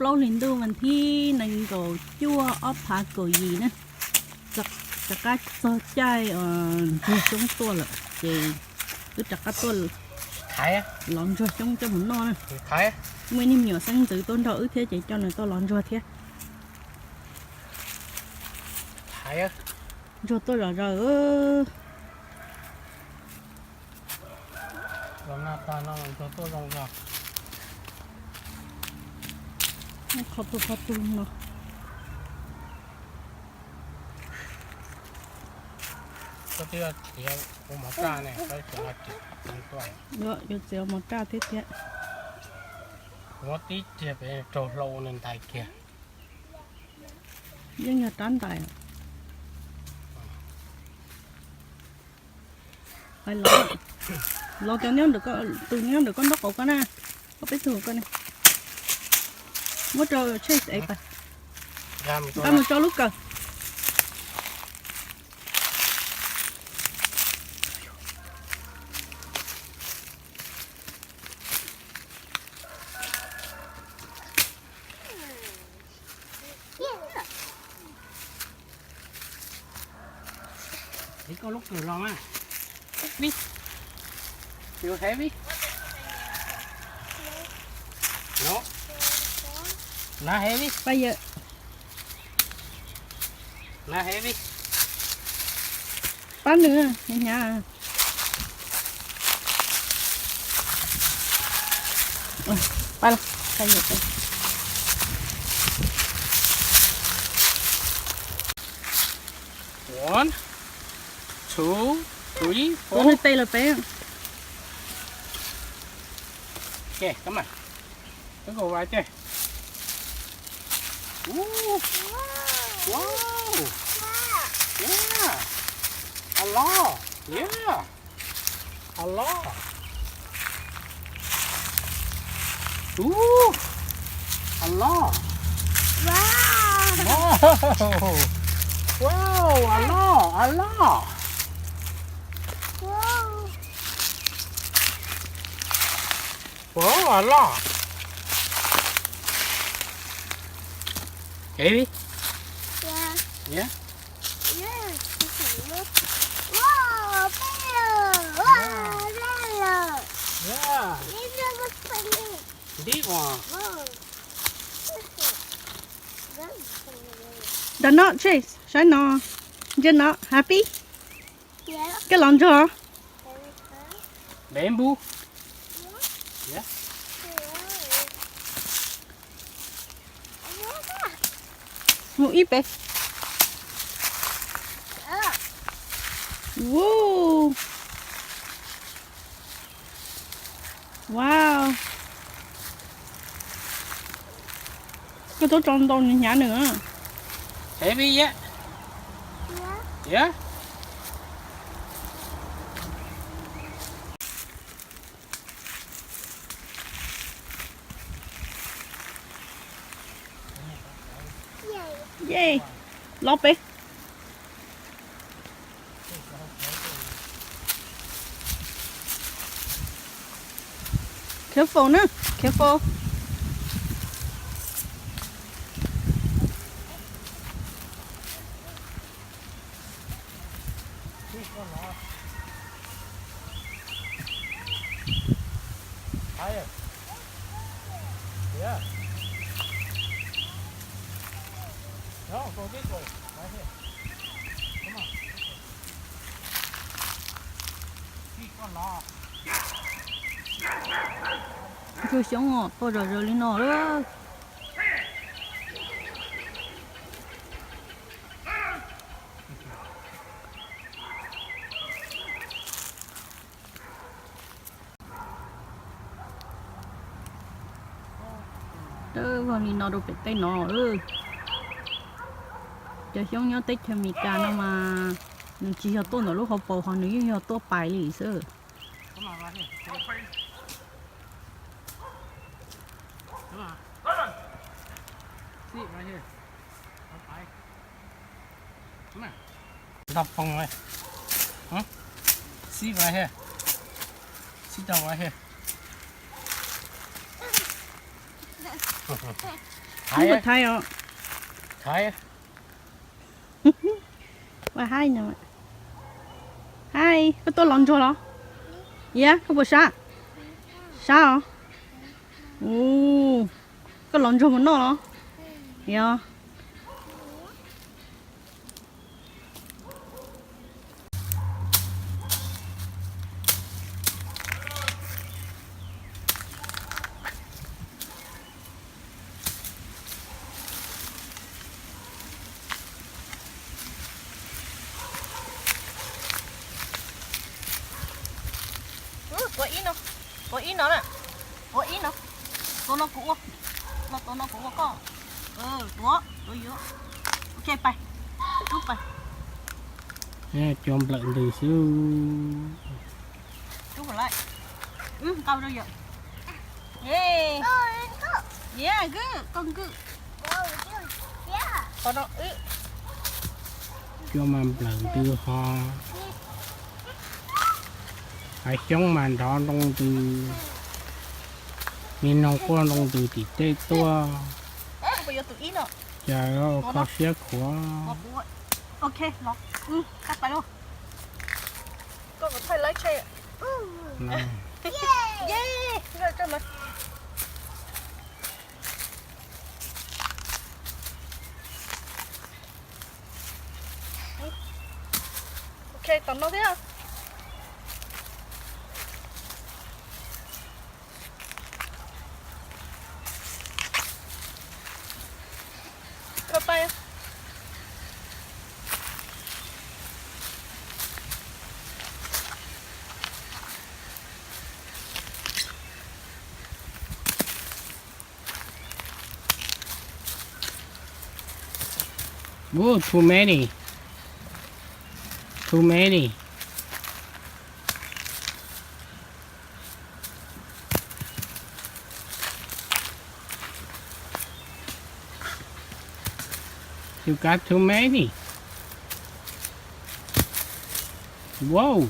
Plaub hlis ntuj vas thib nees nkaum cuaj ob phav kaum yim na, rov qab txog caij ntsuag xyoob tuaj lawm ces wb rov qab tuaj lov ntsuag xyoob coj mus noj na. Muaj ib niag me nyuam xeeb ntxwv tuaj nrog wb thiab ces coj nws tuaj lov ntsuag thiab. Ntsuag tuaj zom zaws. Qhov tu qhov tu no. Yuav txiav mov raj thiab thiab. Muab tib riag pem raug hlau nws ntais kiag. Yeej yog rab ntais. Los cov nyob ntawm, tus nyob ntawm koj nraub qaum koj na, koj peb tug koj na. Muab rau Chase ev pas. Nqa mus tso lub kawm. Ev koj lub kawm los mas. Vij, you heavy? No. Not heavy? Pab yawm. Not heavy? Pab nws, hnyav hnyav. Pab los, pab yawm. One, two, three, four. Tus nws tes lawm peb. Okay, come on. Let's go right there. Ooh. Wow. Yeah. A lot. Yeah. A lot. Ooh. A lot. Wow. Wow. Wow, a lot, a lot. Wow. Wow, a lot. Heavy? Yeah. Yeah? Yeah, it's a lot. Wow, big. Wow, yeah. Yeah. This one. Wow. This one. That's pretty. They're not chase. Saib no. Ntsia no. Happy? Yeah. Koj los ntsuag. Bamboo. Yeah. Mus ib pem. Wow. Wow. Koj tau tso ntau nws hnyav nws. Heavy yet? Yeah. Yay. Los pem. Careful na, careful. Ntsuag xyoob os, tuaj zom zaws li no lawm. Dawb vog li no rau pem tej no. Cov xyoob nyob teb chaws Amelikas no mas nws tsis yog tuaj ntawm lub hauv paus ho nws yeej yog tuaj pais li xwb. Ntog poog li. Sit right here. Sit down right here. Thaiv os. Thaiv. Ua haib no. Haib, koj tuaj lov ntsuag los? Yog, koj puas sab? Sab os. Ua, koj lov ntsuag mus noj los? Yog. Tuav ib no, tuav ib no na, tuav ib no, tuav no kuv ua, no tuav no kuv ua koj. Tuav, tuav yuav. Ok, pais, rub pais. Cua nplawm ntws xwb. Rub kom lawm. Nqau rau yawm. Ye, ye, koj nkw. Qhov no wb. Cua mas nplawm ntws ho. Hav xyoob mas nrov nroo ntws, niag noog quaj nroo ntws tim tej tuaj. Cas kho siab khuav. Ok, los, qab pais lauj. Koj kom thaij laib tshe. Ye, ok, tom no thiab. Koj pais. Ooh, too many. Too many. You got too many. Whoa.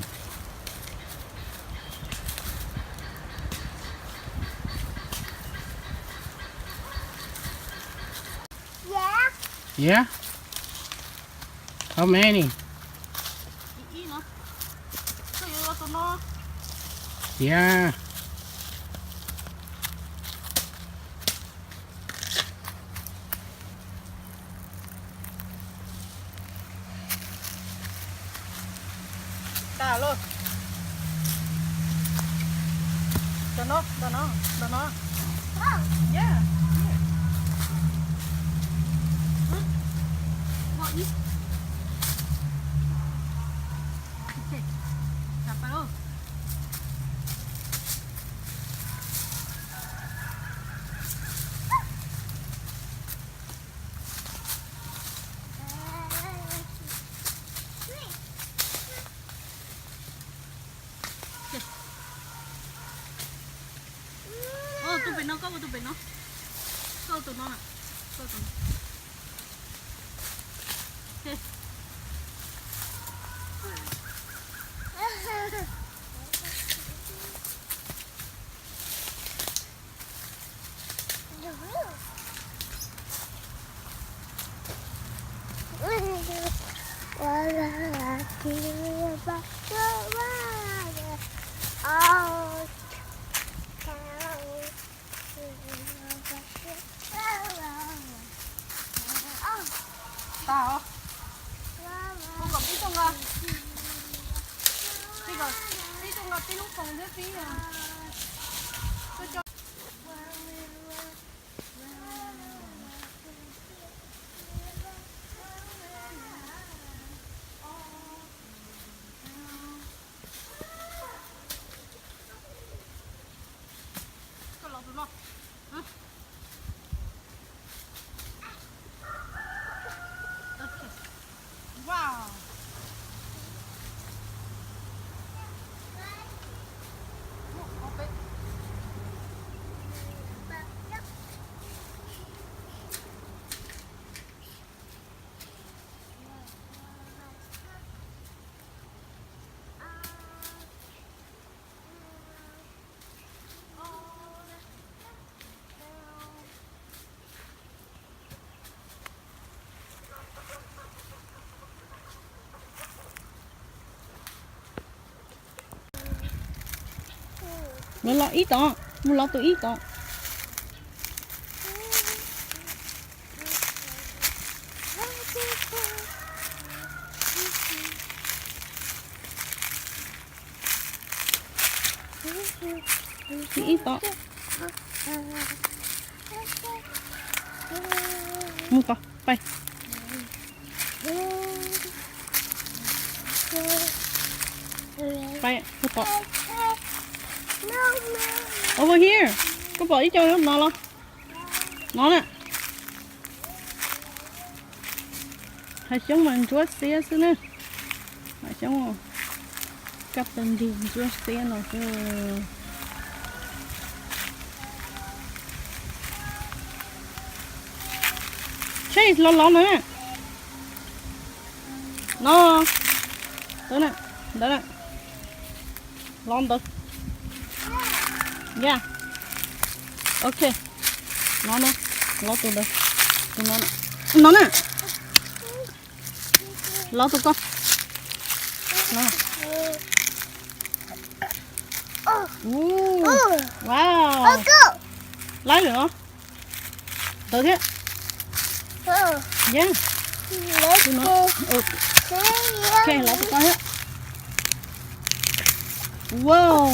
Yeah. How many? Yeah. Tag lauj. Ntawm no, ntawm no, ntawm no. Yeah. Ua tus pem no, koj ua tus pem no. Koj ua tus no na. Koj ua tus no. Tag os. Hu kom pib tuaj nqa. Pib kom pib tuaj nqa pib lub foos thiab pib. Koj los tus no. Wow. Ua peb. Lov los ib tom, mus lov tus ib tom. Ib tom. Mus ko, pais. Pais, mus ko. Over here. Koj pom ib co no los? No na. Hav xyoob mas ntsuab xiab xwb na. Hav xyoob kab pes nti ntsuab xiab no xwb. Chase, los lov no na. No. Ntawd na. Ntawd na. Lov ntawd. Yeah. Ok. Lov no. Lov tus ntawd. Tus no na. No na. Lov tus ko. No. Wow. Laib lawm os. Ntawd thiab. Yeah. Tus no. Ok, lov tus ko thiab. Wow.